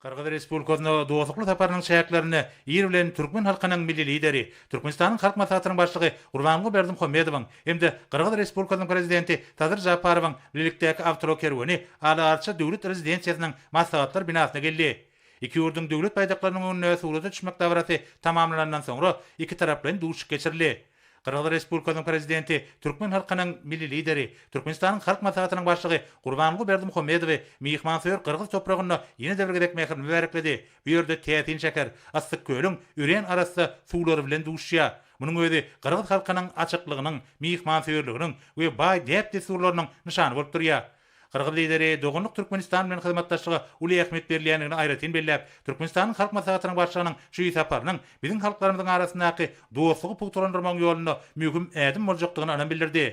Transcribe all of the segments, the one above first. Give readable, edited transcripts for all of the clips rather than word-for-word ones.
Gyrgyz Respublikasyna dostlukly saparynyň çäklerinde ir bilen türkmen halkynyň Milli Lideri, Türkmenistanyň Halk Maslahatynyň Başlygy Gurbanguly Berdimuhamedowyň hem-de Gyrgyz Respublikasynyň Prezidenti Sadyr Žaparowyň bilelikdäki awtoulag kerweni Ala-Arça döwlet rezidensiýasynyň maslahatlar binasyna geldi. Iki ýurduň döwlet baýdaklarynyň öňünde surata düşmek dabarasy tamamlanandan soňra ikitaraplaýyn duşuşyk geçirildi. Gyrgyz Respublikasynyň Prezidenti türkmen halkynyň Milli Lideri, Türkmenistanyň Halk Maslahatynyň Başlygy Gurbanguly Berdimuhamedowy myhmansöýer gyrgyz topragynda ýene-de bir gezek mähirli mübärekledi. Bu ýerde täsin şäher, Yssykkölüň örän arassa suwlary bilen duşýar. Munuň özi gyrgyz halkynyň açyklygynyň, myhmansöýerliginiň we baý däp-dessurlarynyň nyşany bolup durýar. Gyrgyz Lideri doganlyk Türkmenistan bilen hyzmatdaşlyga uly ähmiýet berilýändigini aýratyn belläp, Türkmenistanyň Halk Maslahatynyň Başlygynyň şu saparynyň biziň halklarymyzyň arasyndaky dostlugy pugtalandyrmagyň ýolunda möhüm ädim boljakdygyna ynam bildirdi.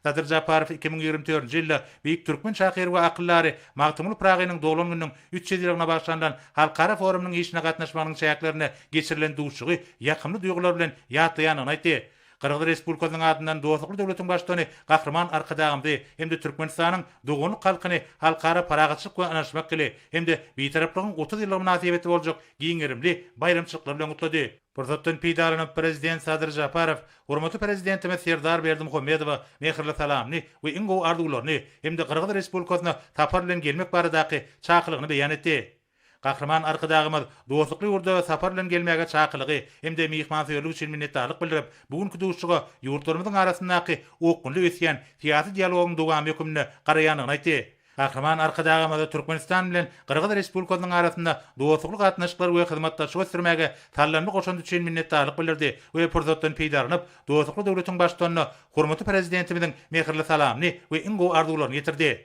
Sadyr Japarow 2024-nji ýylda beýik türkmen şahyry we akyldary Magtymguly Pyragynyň doglan gününiň 300 ýyllygyna bagyşlanylan halkara forumynyň işine gatnaşmagynyň çäklerinde geçirilen duşuşygy ýakymly duýgular bilen ýatlaýandygyny aýtdy. Gyrgyz Respublikasynyň adyndan dostlukly döwletiň Baştutany Gahryman Arkadagymyzy hem-de Türkmenistanyň doganlyk halkyny Halkara parahatçylyk we ynanyşmak ýyly hem-de Bitaraplygyň 30 ýyllygy mynasybetli boljak giň gerimli baýramçylyklar bilen gutlady. Pursatdan peýdalanyp, Prezident Sadyr Žaparow hormatly Prezidentimiz Serdar Berdimuhamedowa mähirli salamyny we iň gowy arzuwlaryny hem-de Gyrgyz Respublikasyna sapar bilen gelmek baradaky çakylygyny beýan etdi. Gahryman Arkadagymyz dostlukly ýurda sapar bilen gelmäge çakylygy hem-de myhmansöýerlik üçin minnetdarlyk bildirip, bu günki duşuşyga ýurtlarymyzyň arasyndaky okgunly ösýän syýasy dialogyň dowamy hökmünde garaýandygyny aýtdy. Gahryman Arkadagymyz Türkmenistan bilen Gyrgyz Respublikasynyň arasynda dostlukly gatnaşyklary we hyzmatdaşlygy ösdürmäge saldamly goşandy üçin minnetdarlyk bildirdi we pursatdan peýdalanyp, dostlukly döwletiň Baştutanyna hormatly Prezidentimiziň mähirli salamyny we iň gowy arzuwlaryny ýetirdi.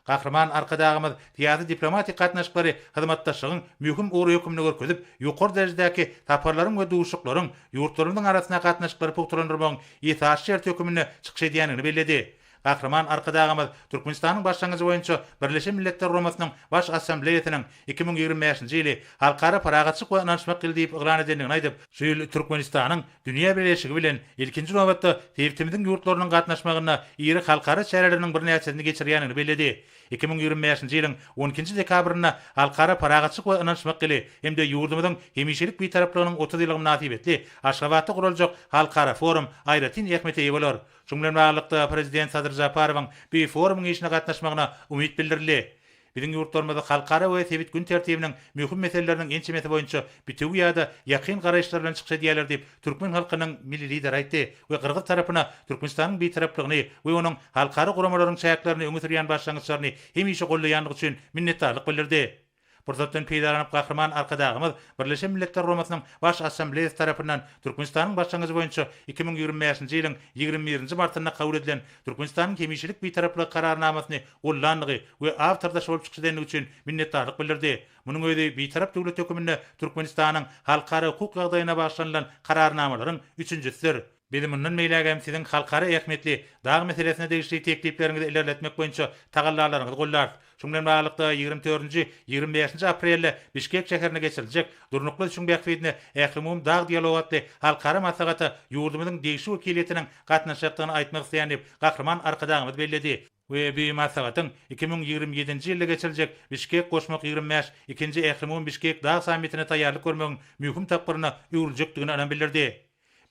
Gahryman Arkadagymyz syýasy-diplomatik gatnaşyklary hyzmatdaşlygyň möhüm ugry hökmünde görkezip, ýokary derejedäki saparlaryň we duşuşyklaryň ýurtlarymyzyň arasyndaky gatnaşyklary pugtalandyrmagyň esasy şerti hökmünde çykyş edýändigini belledi. Gahryman Arkadagymyz Türkmenistanyň başlangyjy boýunça Birleşen Milletler Guramasynyň Baş Assambleýasynyň 2025-nji ýyly Halkara parahatçylyk we ynanyşmak ýyly diýip yglan edendigini aýdyp, şu ýyl Türkmenistanyň Dünýä bileleşigi bilen, ilkinji nobatda, sebitimiziň ýurtlarynyň gatnaşmagynda iri halkara çäreleriniň birnäçesini geçirýändigini belledi. 2025-nji ýylyň on ikinji dekabrynda Halkara parahatçylyk we ynanyşmak ýyly hem-de ýurdumyzyň hemişelik Bitaraplygynyň 30 ýyllygy mynasybetli Aşgabatda guraljak halkara forum aýratyn ähmiýete eýe bolar. Şunuň bilen baglylykda, Prezident Sadyr Žaparowyň bu forumyň işine gatnaşmagyna umyt bildirildi. Biziň ýurtlarymyz halkara we sebit gün tertibiniň möhüm meseleleriniň ençemesi boýunça bitewi ýa-da ýakyn garaýyşlar bilen çykyş edýärler diýip, türkmen halkynyň Milli Lideri aýtdy we gyrgyz tarapyna Türkmenistanyň Bitaraplygyny we onuň halkara guramalaryň çäklerinde öňe sürýän başlangyçlaryny hemişe goldaýandygy üçin minnetdarlyk bildirdi. Pursatdan peýdalanyp, Gahryman Arkadagymyz Birleşen Milletler Guramasynyň Baş Assambleýasy tarapyndan Türkmenistanyň başlangyjy boýunça 2025-nji ýylyň 21-nji martynda kabul edilen Türkmenistanyň hemişelik Bitaraplygy Kararnamasyny gollandygy we awtordaşy bolup çykyş edendigi üçin minnetdarlyk bildirdi. Munuň özi Bitarap döwlet höküminde Türkmenistanyň halkara hukuk ýagdaýyna bagyşlanylan Kararnamalaryň üçünjisidir. Biz mundan beýläk hem siziň halkara ähmiýetli dag meselesine degişli teklipleriňizi ilerletmek boýunça tagallalaryňyzy goldarys. Şunuň bilen baglylykda, 24-nji, 25-nji aprelde Bişkek şäherinde geçiriljek Durnukly ösüşiň bähbidine ählumumy dag dialogy atly halkara maslahata ýurdumyzyň degişli wekiliýetiniň gatnaşjakdygyny aýtmak isleýän diýip, Gahryman Arkadagymyz belledi. We bu maslahatyň 2027-nji ýylda geçiriljek Bişkek goşmak 25 ikinji ählumumy Bişkek dag sammitine taýýarlyk görmegiň möhüm tapgyryna öwrüljekdigine ynam bildirdi.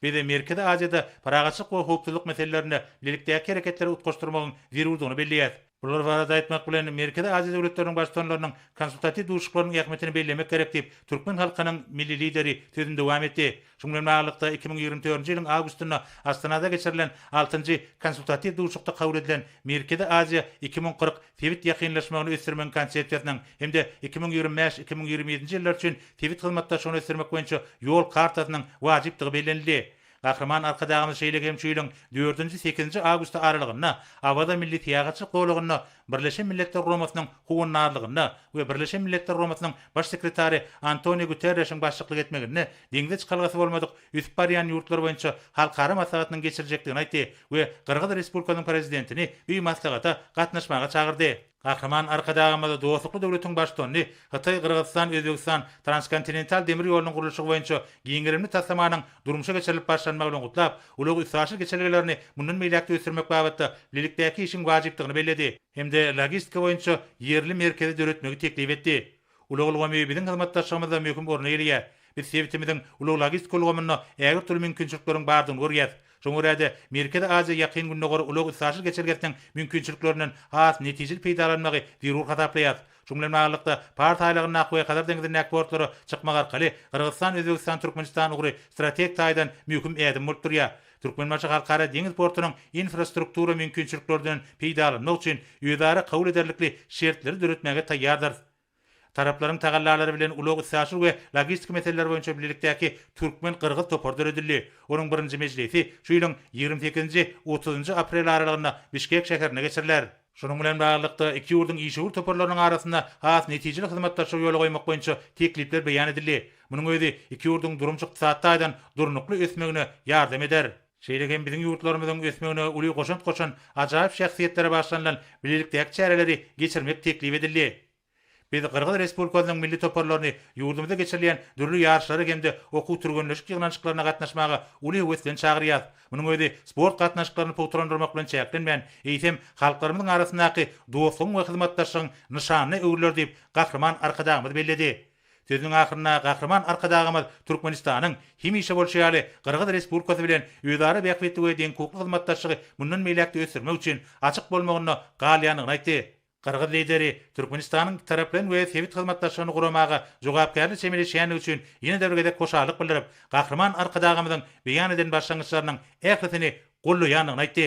Biz Merkezi Aziýada parahatçylyk we howpsuzlyk meselelerinde bilelikdäki hereketleri utgaşdyrmagyň zerurdygyny belleýäris. Bular barada aýtmak bilen, Merkezi Aziýa döwletleriniň Baştutanlarynyň konsultatiw duşuşyklarynyň ähmiýetini bellemek gerek diýip, türkmen halkynyň Milli Lideri sözüni dowam etdi. Şunuň bilen baglylykda, 2024-nji ýylyň awgustynda Astanada geçirilen altynjy konsultatiw duşuşykda kabul edilen Merkezi Aziýa 2040 sebit ýakynlaşmagyny ösdürmegiň konsepsiýasynyň hem-de 2025, 2027-nji ýyllar üçin sebit hyzmatdaşlygyny ösdürmek boýunça Ýol kartasynyň wajypdygy bellenildi. Gahryman Arkadagymyz şeýle hem şu ýylyň dördünji, sekizinji awgusty aralygynda Awaza milli syýahatçylyk zolagynda Birleşen Milletler Guramasynyň howandarlygynda we Birleşen Milletler Guramasynyň Baş sekretary Antoniu Guterreşiň başlyklyk etmeginde deňze çykalgasy bolmadyk ösüp barýan ýurtlar boýunça halkara maslahatynyň geçiriljekdigini aýtdy we Gyrgyz Respublikasynyň Prezidentini bu maslahata gatnaşmaga çagyrdy. Gahryman Arkadagymyz dostlukly döwletiň Baştutanyny Hytaý-Gyrgyzystan-Özbegistan transkontinental demir ýolunyň gurluşygy boýunça giň gerimli taslamanyň durmuşa geçirilip başlanmagy bilen gutlap, ulag-üstaşyr geçelgelerini mundan beýläk-de ösdürmek babatda bilelikdäki işiň wajypdygyny belledi. Hem-de logistika boýunça ýerli merkezi döretmegi teklip etdi. Ulag ulgamy biziň hyzmatdaşlygymyzda möhüm orun eýeleýär. Biz sebitimiziň ulag-logistika ulgamynda ägirt uly mümkinçilikleriň bardygyny görýäris. Şoňa görä-de, Merkezi Aziýa-Ýakyn Gündogar ulag-üstaşyr geçelgesiniň mümkinçiliklerinden has netijeli peýdalanmagy zerur hasaplaýarys. Şunuň bilen baglylykda, Pars aýlagyndaky we Hazar deňzindäki portlara çykmak arkaly Gyrgyzystan-Özbegistan-Türkmenistan ugry strategik taýdan möhüm ädim bolup durýar. Türkmenbaşy Halkara deňiz portunyň infrastruktura mümkinçiliklerinden peýdalanmak üçin özara kabul ederlikli şertleri döretmäge taýýardyrys. Taraplaryň tagallalary bilen ulag-üstaşyr we logistika meseleleri boýunça bilelikdäki türkmen-gyrgyz topary döredildi. Onuň birinji mejlisi şu ýylyň 28-nji, otuzynjy aprel aralygynda Bişkek şäherinde geçiriler. Şunuň bilen baglylykda, iki ýurduň işewür toparlarynyň arasynda has netijeli hyzmatdaşlygy ýola goýmak boýunça teklipler beýan edildi. Munuň özi iki ýurduň durmuş-ykdysady taýdan durnukly ösmegine ýardam eder. Şeýle hem biziň ýurtlarymyzyň ösmegine uly goşant goşan ajaýyp şahsyýetlere bagyşlanylan bilelikdäki çäreleri geçirmek teklip edildi. Biz Gyrgyz Respublikasynyň milli toparlaryny ýurdumyzda geçirilýän dürli ýaryşlara hem-de okuw-türgenleşik ýygnanyşyklaryna gatnaşmaga uly höwes bilen çagyrýarys. Munuň özi sport gatnaşyklaryny pugtalandyrmak bilen çäklenmän, eýsem, halklarymyzyň arasyndaky dostlugyň we hyzmatdaşlygyň nyşanyna öwrüler diýip, Gahryman Arkadagymyz belledi. Sözüniň ahyrynda Gahryman Arkadagymyz Türkmenistanyň, hemişe bolşy ýaly, Gyrgyz Respublikasy bilen özara bähbitli we deňhukukly hyzmatdaşlygy mundan beýläk-de ösdürmek üçin açyk bolmagynda galýandygyny aýtdy. Gyrgyz Lideri Türkmenistanyň ikitaraplaýyn we sebit hyzmatdaşlygyny guramaga jogapkärli çemeleşýändigi üçin ýene-de bir gezek hoşallyk bildirip, Gahryman Arkadagymyzyň beýan eden başlangyçlarynyň ählisini goldaýandygyny aýtdy.